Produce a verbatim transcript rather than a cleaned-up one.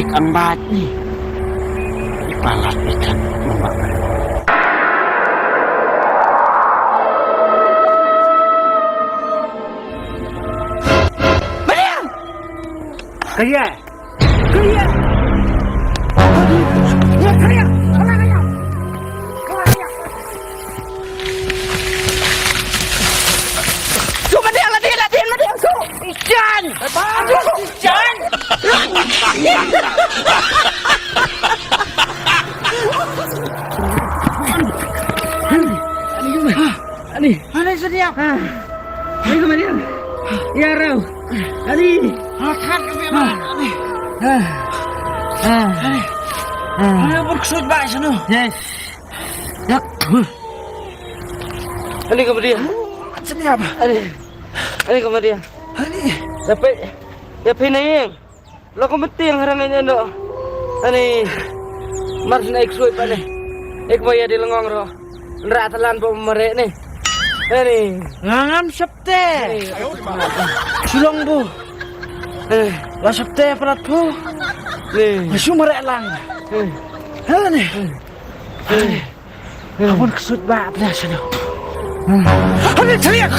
Kan bat ni. Ipalat ikan membakar. Maria! Kaya! Kaya! Ya, kaya! Kaya! Su, Madiang, Madiang, Madiang, Madiang, su. Ijan. Ijan. Ani. Ani, Madiang. Ani, Madiang. Ya, rau. Ani. Ani. Ani, berksud ba sunu. Yes. Yak. Ani ka Madiang. Sini apa? Ani. Ani ka Madiang. Ani. Dapat. Dapat naing. Lo ka Madiang harang ini ando. Ani. Mar sini ek sui pa ni. Ek maya di lengong ro. Nra talan ba mare ni. Ani. Ngangam septe. Sulong bu. Eh. La septe palat pu. Ni. Masu mare lang. Eh. Ani. Eh. Abun ksut ba pla sano. Ani chaliak.